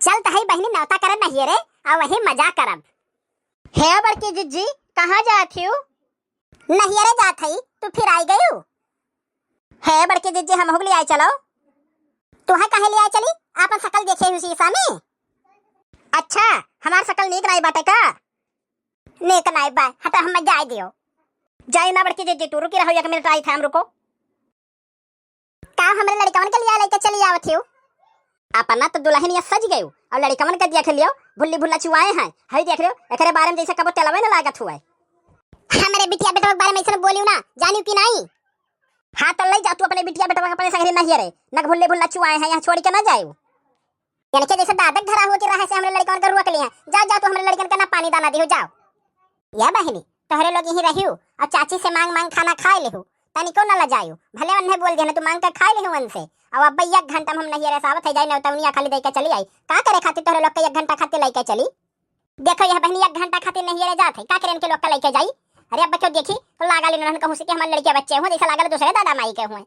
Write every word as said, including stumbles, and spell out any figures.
चल त हई बहिनी, नौता करे नहियरे, आ वही मजा करब। हे बड़की जिज्जी, कहाँ जात हिउ? नहियरे जात हई, तू फिर आई गयू? हे बड़की जिज्जी, हमहू के लियाए चलो। तुहे काहे लियाए चली? आपन सकल देखे हू शीशा में? अच्छा, हमार सकल नीक नाई बाटे का? नीक नाई बा, हटा, हमें जाए दियो। जाए ना बड़की जिज्जी, तू रुकी रहो, एक मिनट आई थे हम, रुको। का हमरे लड़िकवन के लियाए लइके चली आवत हिउ? अपना तो दुलहनिया सज गयू और लड़िकवन के देख लियो, भुल्ली भुल्ला चुआए हैं। हई देख लियो, एकरे बारे में जैसे कबो तेलवे न लागत हुए। हमरे बिटिया बेटवा के बारे में ऐसे बोलियो ना, जानियो कि नाई? हाँ, तो ले जा तू अपने बिटिया बेटवा के अपने संगरी नहियरे, न भुल्ली भुल्ला चुआए हैं, यहाँ छोड़ी के ना जायू। इनके जैसे दादक धरा हुआ कि रहे से हमरे लड़िकवन के रोक लिए हैं। जा, जा तू हमरे लड़िकन के ना पानी दाना दियो, जाओ। या बहिनी, तोहरे लोग यहीं रहियो और चाची से मांग मांग खाना खाए लेहू, तनिको न लजायू। भले उन्हें बोल दिया ना, तू मांग के खाए लेहू उनसे। अब अब्बा एक घंटा में हम नहियरे से आवत है, जाई नौतवनिया खाली दे के चली आई। का करे खातिर तोहरे लोग के एक घंटा खातिर लेके चली? देखो यह बहिनी एक घंटा खातिर नहियरे जात है, का करे इनके लोग का लेके जाई? अरे अब्बा क्यों देखी तो लागा लेन उन्हन कहूँ से कि हमारे लड़किया बच्चे हुए, जैसे लागल दूसरे दादा माई के हुए।